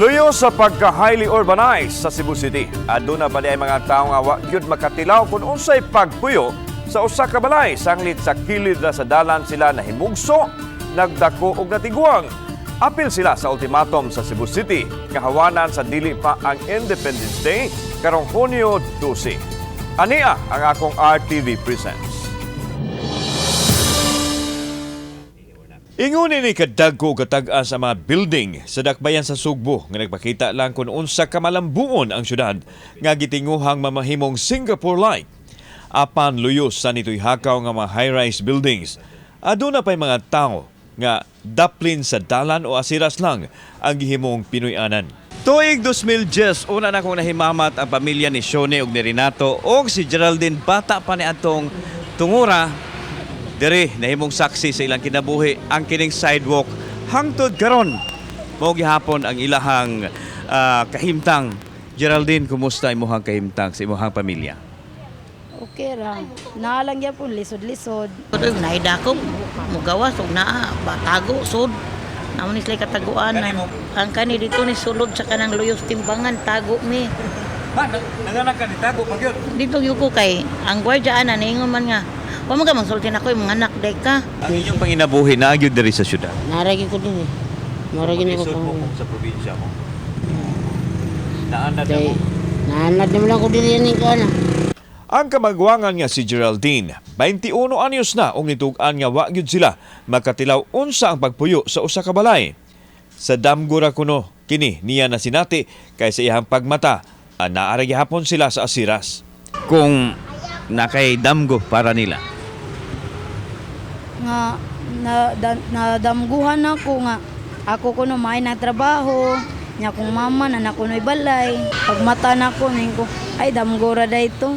Luyo sa pagka-highly urbanized sa Cebu City, aduna pa diay mga tawo nga wa gyud makatilaw kung unsay pagpuyo sa usa ka balay sanglit sa kilid ra sa dalan sila nahimugso, nagdako og natiguang. Apil sila sa ultimatum sa Cebu City nga hawanan sa dili pa ang Independence Day karong Hunyo 12. Ania ang akong RTV Presents. Ingon ni kadagko katag-as ang mga building sa dakbayan sa Sugbo nga nagpakita lang kung unsa ka malambuon ang syudad nga gitinguhang mamahimong Singapore-like. Apan luyos sa nito'y hakaw nga mga high-rise buildings. Aduna pa'y mga tao nga daplin sa dalan o asiras lang ang gihimong Pinoy-anan. Tuig 2010, una na kong nahimamat ang pamilya ni Shone ug ni Renato ug si Geraldine, bata pa ni atong tungura diri nahimong saksi sa ilang kinabuhi ang kining sidewalk hangtod karon. Mao gihapon ang ilahang kahimtang. Geraldine, kumusta imong kahimtang sa imong pamilya? Okay ra. Naalang gyapon lisod-lisod. Uy, naidakop, mugawas ug naa, batago sud. Namo ni sila kataguan. Ang kani dito ni sulod sa kanang luyos timbangan, tago mi. Ha, nanganak ka ni tago pa gyud. Dito gyud ko kay ang gwardiya ana niingon man nga, wa man ka magsulti nako imong anak day ka. Ang inyong panginabuhi naa gyud diri sa syudad. Naragi ko din eh. Maragi na ko Lisod mo pang. kung sa probinsya mo. Naanad na Kay, mo. naanad naman ako din yan ko na. Ang kamagwangan nga si Geraldine, 21 anyos na ug nitug-an nga wa gyud sila makatilaw unsa ang pagpuyo sa usa ka balay. Sa damgo ra kuno kini niya na sinati kay sa iyang pagmata naa ra gihapon sila sa asiras. Kung nakay damgo para nila. Nga na, da, nadamguhan ako nga ako kuno may na trabaho nya kong mama na nako noy balay. Pagmata nako ning ko ay damgo ra dayto.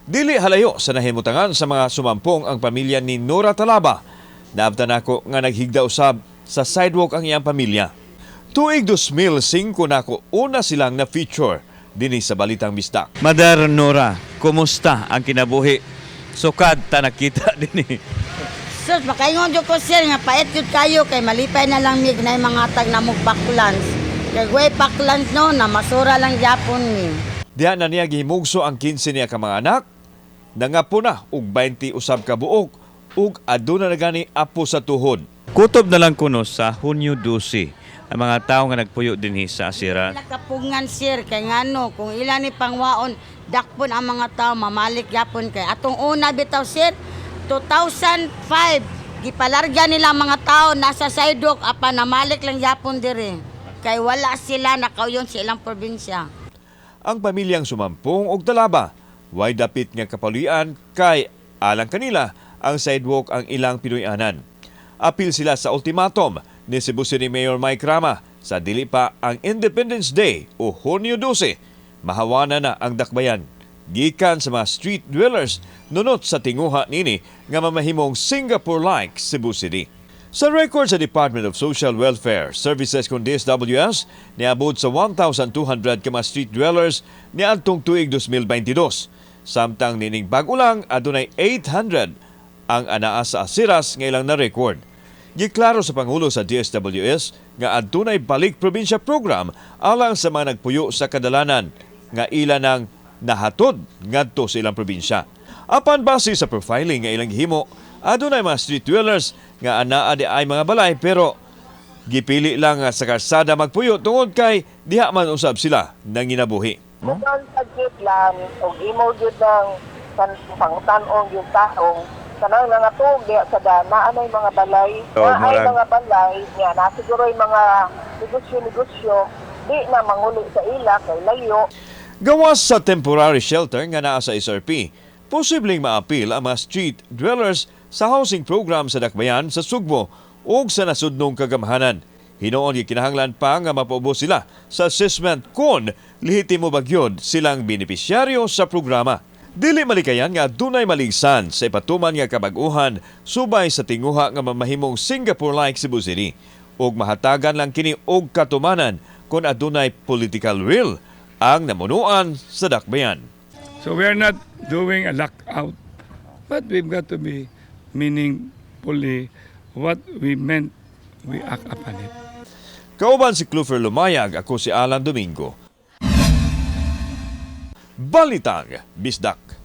Dili halayo sa nahimutangan sa mga sumampong ang pamilya ni Nora Talaba. Naabtan nako nga naghigda usab sa sidewalk ang iyang pamilya. Tuig 2005 nako una silang na-feature dinhi sa Balitang Bisdak. Mother Nora, kumusta ang kinabuhi? Sukad ta nakita dinhi. Sus, makaingon jud ko, sir, nga pait jud kayo kay malipay na lang mig na mga tag na mong backlands. Kay way backlands no, na masura lang gyapon mi. Diha na niya gihimugso ang 15 niya ka mga anak. Nangapo na og 20 usab ka buok ug aduna na gani apo sa tuhod. Kutob na lang kuno sa Hunyo 12 ang mga tao nga nagpuyo dinhi sa asira. Nakapungan, sir, kay ngano kung ila ni pangwaon dakpon ang mga tao mamalik gyapon kay atong una bitaw, sir, 2005 gipalarga nila ang mga tao nasa sidewalk apan namalik lang gyapon dire kay wala sila nakauyon sa ilang probinsya. Ang pamilyang sumampong og Talaba, way dapit nga kapaluyan kay alang kanila ang sidewalk ang ilang Pinoy-anan. Apil sila sa ultimatum ni Cebu City Mayor Mike Rama sa dili pa ang Independence Day o Hunyo 12. Mahawana na ang dakbayan gikan sa mga street dwellers nunot sa tinguha nini nga mamahimong Singapore-like Cebu City. Sa record sa Department of Social Welfare Services kung DSWS, niabot sa 1,200 ka mga street dwellers niadtong tuig 2022. Samtang nining bag-o lang, adunay 800 ang anaa sa asiras nga ilang na-record. Giklaro sa Pangulo sa DSWS nga adunay Balik Probinsya program alang sa mga nagpuyo sa kadalanan nga ila nang nahatod ngadto sa ilang probinsya. Apan base sa profiling nga ilang gihimo, adunay mga street dwellers nga anaa di ay mga balay pero gipili lang nga sa karsada magpuyo tungod kay diha man usab sila nanginabuhi. No? Sagit lang og imo gyud ng pangtan-ong yung taong kanang nangatuog diha sa daan naa nay mga balay, Oh, naay mga balay niya na siguro mga negosyo-negosyo di na manguli sa ila kay layo. Gawas sa temporary shelter nga naa sa SRP, posibleng maapil ang mga street dwellers sa housing program sa Dakbayan sa Sugbo ug sa nasudnong kagamhanan. Hinuon gikinahanglan pa nga mapaubos sila sa assessment kung lehitimo ba gyud silang benepisyaryo sa programa. Dili malikayan nga dunay maligsan sa ipatuman nga kabag-uhan subay sa tinguha nga mamahimong Singapore-like Cebu City ug mahatagan lang kini og katumanan kung adunay political will ang namunuan sa dakbayan. So we are not doing a lockout, but we've got to be meaningfully what we meant We act upon it. Kauban si Clufer Lumayag, ako si Alan Domingo. Balitang Bisdak.